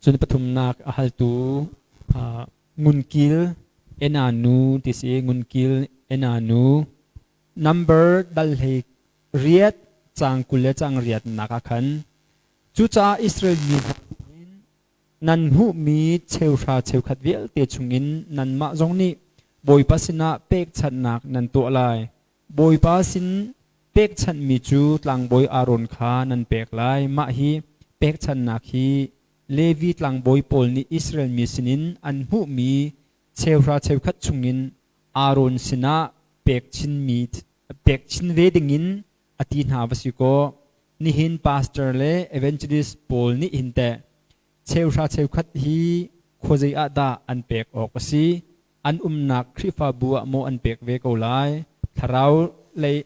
Cun pathumnak a haltu Ngunkil Ena nu ti si Ngunkil Ena nu number dal hlei riat caang 20 le caang riatnak ah khan cucaah Israel mi hna nan hmuhmi cheuhra cheukhat vialte chungin nanmah zong nih Bawipa sinah pekchanhnak nan tuah lai. Bawipa sin pekchanhmi cu tlangbawi Aaron kha nan pek lai. Mah hi pekchanhnak hi Levi tlangbawi pawl nih Israel mi sinin an hmuhmi cheuhra cheukhat chungin Aaron sinah pek chinmi pek chin ve dingin a ti hna va si kaw nihin pastor le evangelist pawl nih hin teh cheuhra cheukhat hi khuazei ah dah an pek awk a si? An umnak Khrihfabu ah maw an pek ve ko lai? Thlarau lei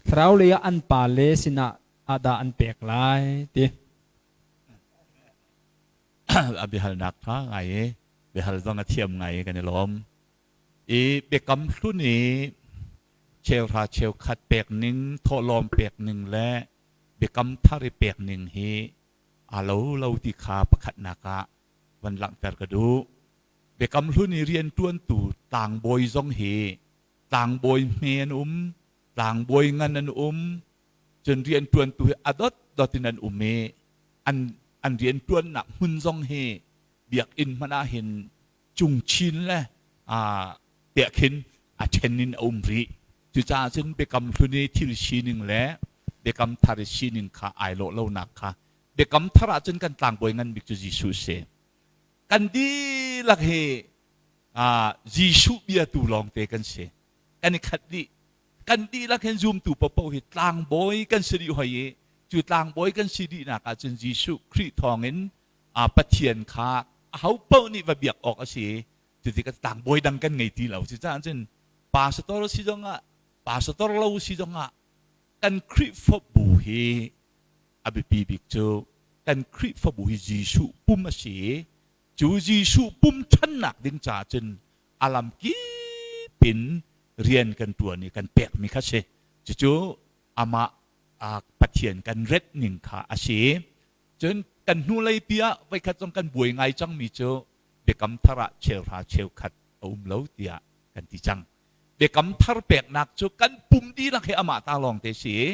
thlarau lei ah an pa le sinah ah dah an pek lai ti? A biahalnak tha ngai i biahal zong a thiam ngai i kan i lawm. I biakam hlun i cheuhra cheukhat pek ning, thawhlawm pek ning le biakam thar i pek ning hi aa lo lo ti kha pakhatnak ah van langhter ka duh. Biakam hlun i rianṭuantu tlangbawi zong hi tlangbawi hme an um, tlangbawi ngan an um, cun rianṭuantu hi a dotdot in an um i an an rianṭuannak hmun zong hi biakinn hmanh ah hin cungchin le tiah khin a ṭhen in a um rih. Cucaah cun biakam hlun i thil sining le biakam thar i sining kha ai lawh lonak kha biakam thar ah cun kan tlangbawi ngan bik cu Jesuh si. Kan dihlak hi Jesuh biatu lawngte kan si. Kan i khat dih. Kan dihlak hin zumtu paohpaoh hi tlangbawi kan si dih hoi i cu tlangbawi kan si dihnak ah cun Jesuh Khrih thawngin Pathian kha aho paoh nih va biak awk a si i cuti ka tlangbawi dang kan ngei ti lo. Cucaah cun pastor si zongah pastor lo si zongah kan Khrihfabu hi a biapi bik cu kan Khrihfabu hi Jesuh pum a si i cu Jesuh pum ṭhannak ding caah cun a lam kip in rian kan ṭuan i kan pekmi kha si. Cucu amah Pathian kan ret ning kha a si. Cun kan hnulei pi ah voikhat zong kan buai ngai cangmi cu biakam thar ah cheuhra cheukhat a um lo tiah kan ti cang. Biakam thar peknak cu kan pum dihlak hi amah ta lawng te si i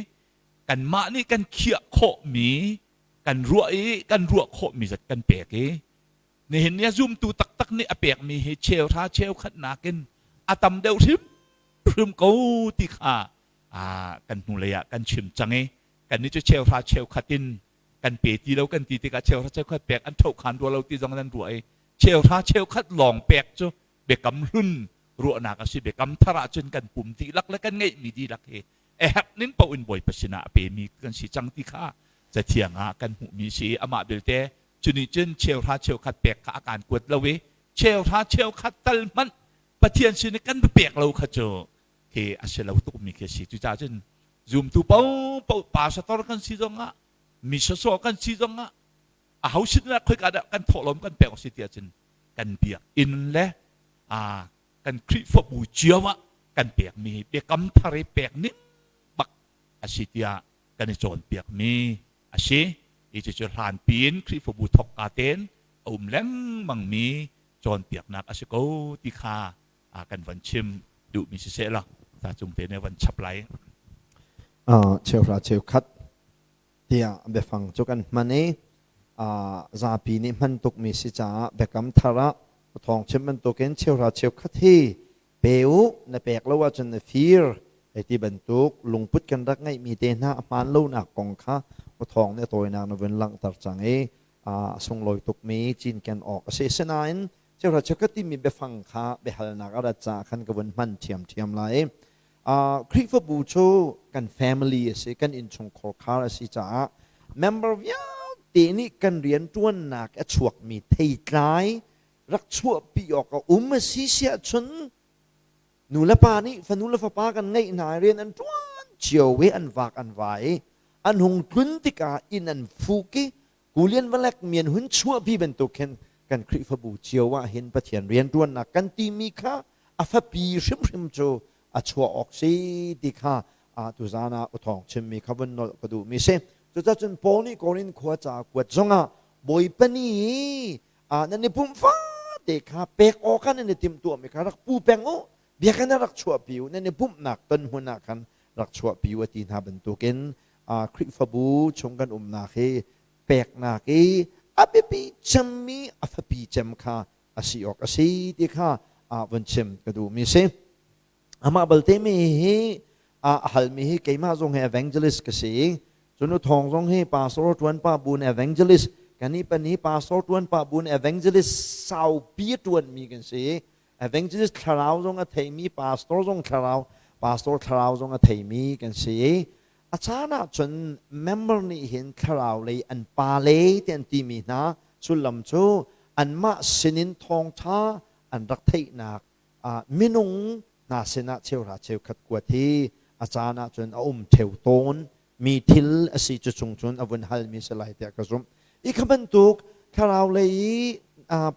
kanmah nih kan khiah khawhmi kan ruah i kan ruah khawhmi zat kan pek i nihin ni a zumtu taktak nih a pekmi hi cheuhra cheukhat nakin a tam deuh hrimhrim ko ti kha kan hnulei ah kan chim cang i kannih cu cheuhra cheukhat in kan pe ti lo kan ti tikah cheuhra cheukhat pek an ṭhohkhan rua lo ti zong nan ruah i cheuhra cheukhat lawng pek cu biakam hlun ruahnak a si. Biakam thar ah cun kan pum dihlak le kan ngeihmi dihlak hi a herh ning paoh in Bawipa sinah a pemi kan si cang ti kha Cathiang ah kan hmuhmi si. Amah belte cu nih cun cheuhra cheukhat pek kha a kaan kuat lo i cheuhra cheukhat tal hmanh Pathian sin i kan pek lo kha cu khi a si lo tukmi khi a si. Cucaah cun zumtu paohpaoh pastor kan si zongah mi sawsawh kan si zongah aho sin ah khoika dah kan thawhlawm kan pek si tiah cun kan biakinn le kan Khrihfabu cio ah kan pekmi biakam thar i pek ning bak a si tiah kan i cawnpiakmi a si. Hi cucu hlan piin Khrihfabu thawkka tein a um lengmangmi cawnpiaknak a si ko ti kha kan van chim duhmi siseh law ta cung te nih van chap lai. Cheuhra cheukhat tiah biafang cu kan hman i zapi nih hman tukmi si caah biakam thar ah thawng chim bantukin cheuhra cheukhat hi pe u, na pek lo ahcun na fir hei ti bantuk lungput kan rak ngeihmi te hna a hmaan lonak kong kha thawng nih a tawinak na vun langhter cang i a sunglawi tukmi cinken awk a si. Asinain cheuhra cheukhat timi biafang kha biahalnak a rat caah khan ka vun hman ṭhiamṭhiam lai. Khrihfabu cu kan family a si, kan innchungkhar khar a si caah member vialte nih kan rianṭuannak a chuakmi theitlai rak chuahpi awk a um a si siah cun nu le pa nih fanu le fapa kan ngeih hna i rian an ṭuan cio i an vak an vai i an hung tlun tikah inn an fuk i kulian valek mi an hun chuahpi bantuk khin kan Khrihfabu cio ah hin Pathian rianṭuannak kan timi kha a fapi hrimhrim cu a chuah awk si ti kha tuzaan ah uthawng chimmi kha vun nolh ka duhmi si. Cucacun Paul nih Korin khua ca kuat zongah Bawipa nih nan i pumh fate kha pek awk ah nan i timhtuahmi kha rak pu peng u, biakinn ah rak chuahpi u, nan i pumhnak ton hmun ah khan rak chuahpi u a ti hna bantukin Khrihfabu chung kan umnak hi peknak i a biapi cemmi a fapi cem kha a si awk a si ti kha vun chim ka duhmi si. Amah balte mi hi a halmi hi keimah zong hi evangelist ka si. Cun thawng zong hi pastor tuan pa bun evangelist kan i pan hi pastor tuan pa bun evangelist saupi tuan mi kan si. Evangelist thlarau zong a theimi pastor zong thlarau pastor thlarau zong a theimi kan si. A caan ah cun member nih hin thlarau lei an pa le ti an timi hna sullam cu anmah sinin thawngtha an rak theihnak minung hna sinah cheuhra cheukhat kuat hi a caan ahcun a um ṭheo tawn mi thil a si cu chung cun a vun halmi si lai tiah ka zumh. I kha bantuk thlarau lei i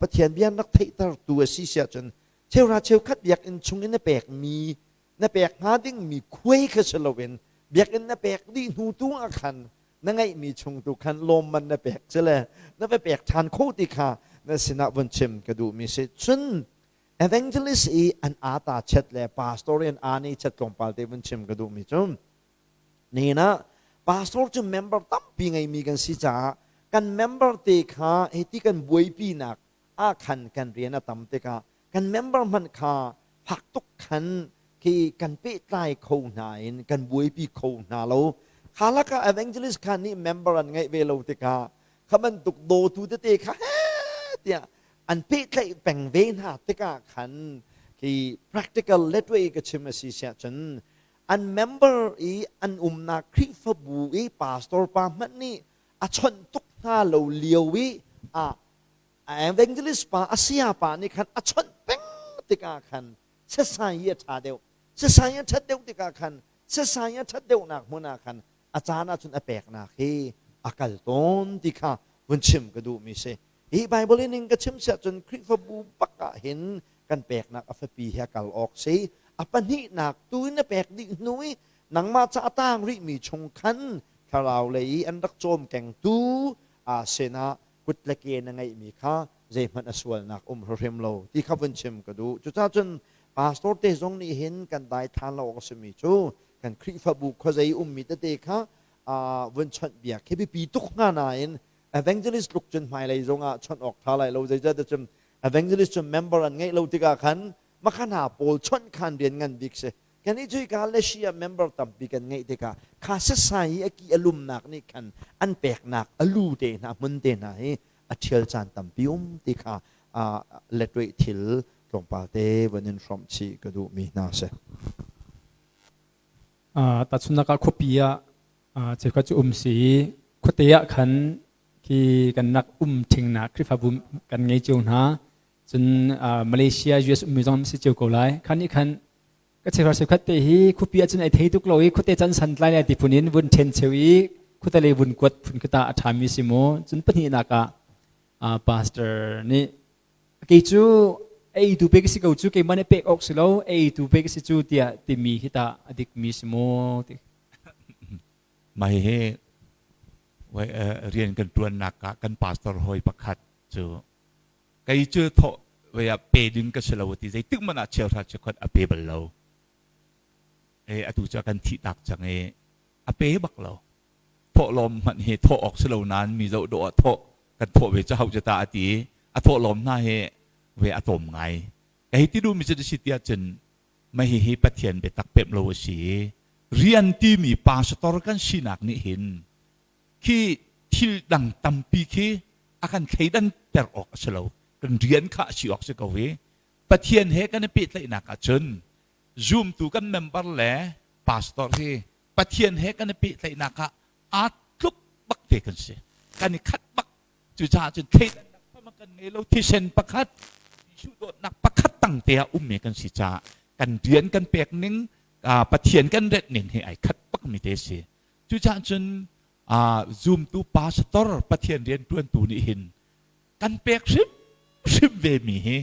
Pathian bia an rak theihtertu a si si ahcun cheuhra cheukhat biakinn chung in na pekmi na pek hnga dingmi khuai kha si loin biakinn na pek dih hnu tu ah khan na ngeihmi chung tu khan lawmman na pek si le na va pek ṭhan kho ti kha na sinah vun chim ka duhmi si. Cun Evangelist i an aa chet le pastor i an aa ni chet tlawmpal te vun chim ka duhmi cu nihin ah pastor cu member tampi ngeimi kan si caah kan member te kha hiti kan buaipinak ah khan kan rian a tam tikah kan member hmanh kha fak tuk khan khi kan pehtlai kho hna in kan buaipi kho hna lo. Kha lakah evangelist kha nih member an ngeih ve lo tikah kha bantuk dawtu tete kha he tiah an pehtlaih peng ve hna tikah khan khi practical letway ka chim a si siah cun an member i an umnak Khrihfabu i pastor pa hmanh nih a chawnh tuk hna lo lio i a evangelist pa a saya pa nih khan a chawnh peng tikah khan sasai hi a ṭha deuh, sasai a ṭhat deuh tikah khan sasai a ṭhat deuhnak hmun ah khan a caan ahcun a peknak hi a kal tawn ti kha vun chim ka duhmi si. Hi Bible in in ka chim siah cun Khrihfabu bak ah hin kan peknak a fapi hi a kal awk si. A pahnihnak tu in na pek dih hnu i nangmah ca a tang rihmi chung khan thlarau lei i an rak cawm kengtu aa sinah kut le ke na ngeihmi kha zeihmanh a sualnak um hrim lo ti kha vun chim ka duh. Cucaah cun pastor te zong nih hin kan daithlan lo awk a simi cu kan Khrihfabu khuazei ummi tete kha vun chawnh biak khi biapi tuk hnga nain evangelist tluk cun hmailei zongah chawnh awk ṭha lai lo. Zeicahtiah cun evangelist cu member an ngeih lo tikah khan makha hna pawl chawnh khan rian ngan bik si. Kan i cuika Lesia member tampi kan ngeih tikah kha sasai i a ki a lumnak nih khan an peknak a lu te hna hmun te hna hi a ṭhial caan tampi um ti kha letweh thil tlawmpal te van in hrawmh chih ka duhmi hna si. Tahchunhnak ah khuapi ah cheukhat cu um si i khuate ah khan khi kan rak um ṭhingnak Khrihfabu kan ngei cio hna. Cun Malaysia, US ummi zong si cio ko lai. Khan nih khan ka cheuhra cheukhat te hi khuapi ah cun ai thei tuk lo i khuate can santlai lai ti phun in vun ṭhen cheu i khuate lei vun kuat phun khi ta a ṭhami si maw? Cun pahnihnak ah pastor nih kei cu eitu pek si ko cu keimah nih pek awk si lo, eitu pek si cu tiah timi hi tah a dikmi si maw ti. Mah hihi rian kan ṭuannak ah kan pastor hawi pakhat cu kei cu thawh ve ah pe ding ka si lo ti zeitik hmanh ah cheuhra cheukhat a pe bal lo. E atu cu a kan thih tak cang i a pe bak lo. Thawhlawm hmanh hi thawh awk si lo nain mi zoh dawh ah thawh kan thawh ve cu hau cu ta a ti i a thawhlawm hna hi ve a tlawm ngai. Ka hei ti duhmi cu si tiah cun mah hihi Pathian biatak pemh lo a si i rian timi pastor kan sinak nih hin khi thil dang tampi khi a kan thleidan ter awk a si lo. Kan rian kha a si awk si ko i Pathian he kan i pehtlaihnak ahcun zumtu kan member le pastor hi Pathian he kan i pehtlaihnak ah aa tluk bak te kan si. Kan i khat bak. Cucaah cun thleidannak fam kan ngei lo. Thisen pakhat, Jesuh dawtnak pakhat tang te ah ummi kan si caah kan rian kan pek ning, Pathian kan ret ning hi ai khat bak mi te si. Cucaah cun zumtu pastor Pathian rian ṭuantu nih hin kan pek hrimhrim ve mi hi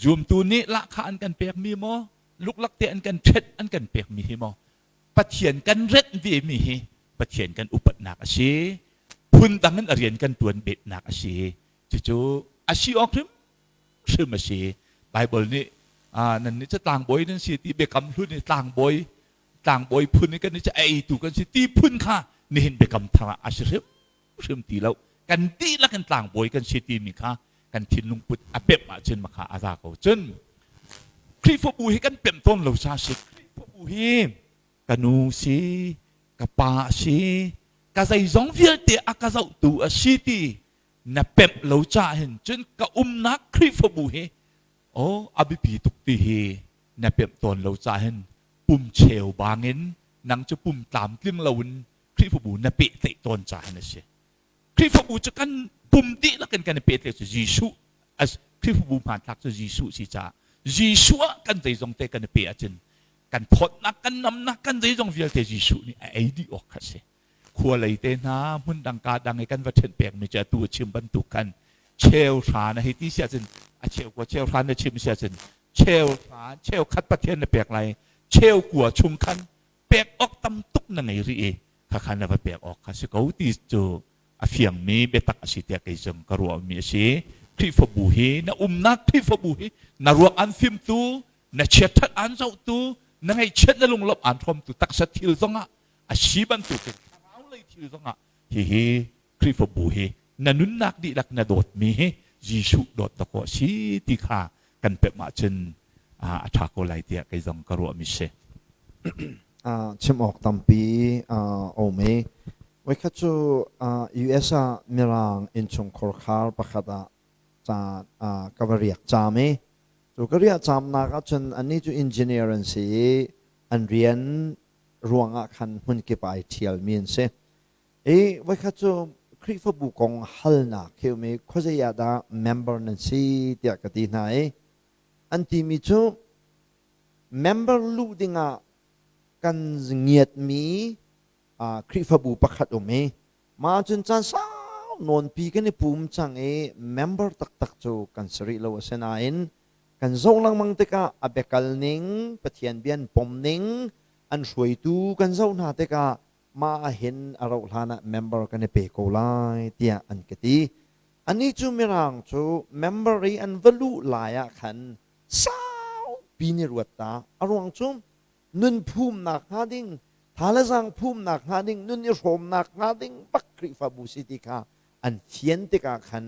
zumtu nih lahkhah an kan pek mi maw, luklak te an kan ṭhet an kan pek mi hi maw, Pathian kan renh ve mi hi Pathian kan upatnak a si. Phundang in a rian kan tuan betnak a si. Cucu a si awk hrimhrim a si. Bible nih nan nih cu tlangbawi nan si ti biakam hlun i tlangbawi tlangbawi phun i kan nih cu a eitu kan si ti phun kha nihin biakam thar ah a si hrimhrim ti lo. Kan dihlak in tlangbawi kan si timi kha kan thinlung put a pemh ahcun makha a za ko. Cun Khrihfabu hi kan pemh tawn lo ca si. Khrihfabu hi ka nu si, ka pa si, ka zeizong vialte a ka zohtu a si ti na pemh lo ca hin cun ka umnak Khrihfabu hi oh a biapi tuk ti hi na pemh tawn lo ca hin pum cheu bangin nang cu pum tlamtling loin Khrihfabu na pehtlaih tawn ca hin a si. Khrihfabu cu kan pum dihlak in kan i pehtlaih cu Jesuh Khrihfabu hmanthlak cu Jesuh si caah Jesuh ah kan zeizong te kan i pe ahcun kan thawtnak kan namnak kan zeizong vialte Jesuh nih a ei dih awk kha si. Khua lei te hna hmun dang ka dang i kan va ṭhen pekmi cu atu a chim bantuk khan cheu hra na hei ti si ahcun a cheu kua cheu hra na chim si ahcun cheu hra cheu khat Pathian na pek lai cheu kua chung khan pek awk tam tuk na ngei rih i khakha na va pek awk kha si ko ti cu a fiangmi biatak a si tiah kei zong ka ruahmi a si. Khrihfabu hi na umnak Khrihfabu hi na ruak an fimtu, na chiatṭhat aan zohtu, na ngaihchiat na lunglawmh aan hrawmtu taksa thil zongah a si bantukin thlarau lei thil zongah hihi Khrihfabu hi na nunnak dihlak na dawtmi hi Jesuh dawt dakaw a si ti kha kan pemh ahcun a ṭha ko lai tiah kei zong ka ruahmi si. Chim awk tampi a um i voikhat cu US ah Mirang innchungkhar khar pakhat ah ca ka va riak caam i cu ka riah caamnak ahcun annih cu engineer an si i an rian ruangah khan hmunkip ai ṭhialmi an si. I voikhat cu Khrihfabu kong halnak khi um i khuazei ah dah member nan si tiah ka ti hna i an timi cu member luh dingah kan ngiatmi Khrihfabu pakhat um i mah cun caan sau nawnpi kan i pum cang i member taktak cu kan si rih lo asinain kan zoh lengmang tikah a biakal ning Pathian bia an pom ning an hruaitu kan zoh hna tikah mah ah hin a rauh hlan ah member kan i pe ko lai tiah an ka ti. Anih cu Mirang cu member i an va luh lai ah khan saupi ni ruat ta. A ruang cu nun phumnak hnga ding, tha le zaang phumnak hnga ding, nun i hrawmnak hnga ding bak Khrihfabu si ti kha an fian tikah khan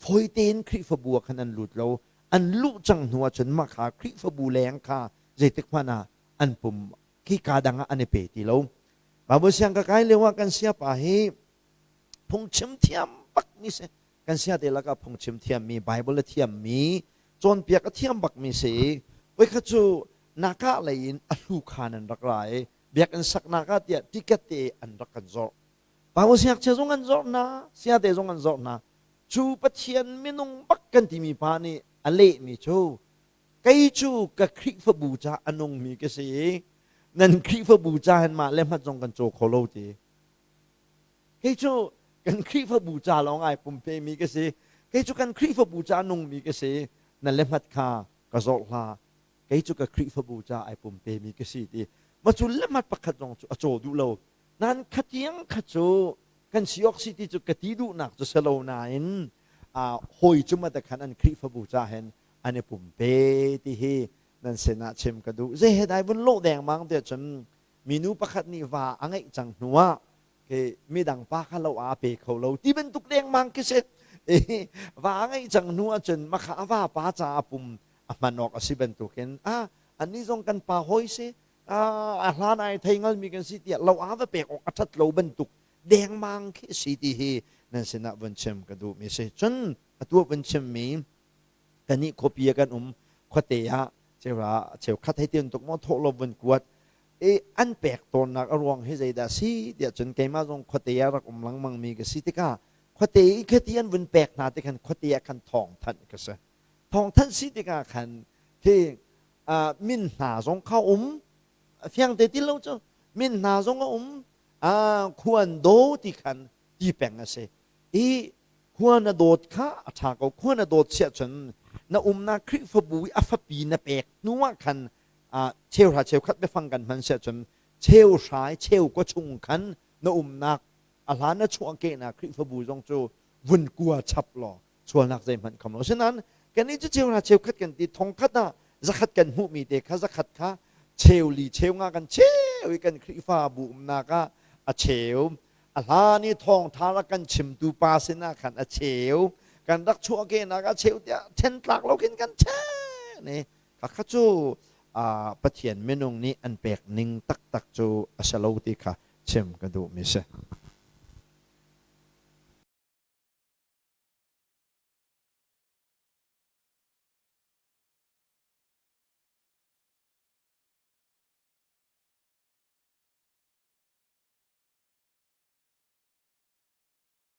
fawi tein Khrihfabu ah khan an lut lo. An luh cang hnu ah cun mah kha Khrihfabu leng kha zeitik hmanh ah an pum khika dang ah an i pe ti lo. Bible siang ka kai lio ah kan siapa hi phungchim thiam bak mi si. Kan sia te lakah phungchim thiam mi, Bible a thiam mi, cawnpiak a thiam bak mi si. Voikhat cu naka lei in a hlu khan an rak ra i biakinn saknak ah tiah ticket te an rak kan zawrh. Bible siangchia zong an zawrh hna, sia te zong an zawrh hna. Cu Pathian minung bak kan timi pa nih a lehmi cu Kei cu ka Khrihfabu ca a nungmi ka si i nan Khrihfabu ca hin mah le hmat zong kan caw kho lo ti. Kei cu kan Khrihfabu ca lawng ai pumpemi ka si. Kei cu kan Khrihfabu ca a nungmi ka si. Na le hmat kha ka zawrh hlah. Kei cu ka Khrihfabu ca ai pumpemi ka si ti. Ma cu le hmat pakhat zong cu a caw duh lo. Nan khatiang kha cu kan si awk si ti cu ka ti duhnak cu si lo nain hawi cu ma te khan an Khrihfabu ca hin an i pumpe ti hi nan sinah chim ka duh. Zei he dai vun lawh dengmang tiah cun minu pakhat nih va a ngeih cang hnuah ke midang pa kha lo a pe kho lo ti bantuk dengmang khi si. Va a ngeih cang hnu ahcun makha a va pa caah pum a hman awk a si bantukin a annih zong kan pa hawi si a hlan ai thei ngalmi kan si tiah lo a va pek awk a ṭhat lo bantuk dengmang khi si ti hi nan sinah vun chim ka duhmi si. Cun atu vun chimmi kannih khuapi ah kan um khuate ah cheura cheukhat hei ti tuk maw thawh lo vun kuat i an pek tawnnak a ruang hi zeidah si tiah cun keimah zong khuate ah rak um lengmang mi ka si tikah khuate i khati an vun pek hna ti khan khuate ah khan thawng thanh ka si thawng thanh si tikah khan khi min hna zong kha um fiang te ti lo cu min hna zong a um khuan do ti khan ti peng a si i Khua na dawt kha a ṭha ko. Khua na dawt siah cun na umnak Khrihfabu i a fapi na pek hnu ah khan cheuhra cheukhat biafang kan hman siah cun cheuhra i cheu kua chung khan na umnak A hlan na chuahkehnak Khrihfabu zong cu vun kua chap law sualnak zeihmanh kham lo. Asinain kannih cu cheuhra cheukhat kan ti thongkhat ah zakhat kan hmuhmi te kha zakhat kha cheu li cheu nga kan cheu i kan Khrihfabu umnak ah a cheu a hlan i thawngtha rak kan chimtu pa sinah khan a cheu kan rak chuahkehnak a cheu tiah then tlak lo khin kan then i khakha cu Pathian minung nih an pek ning taktak cu a si lo ti kha chim ka duhmi si.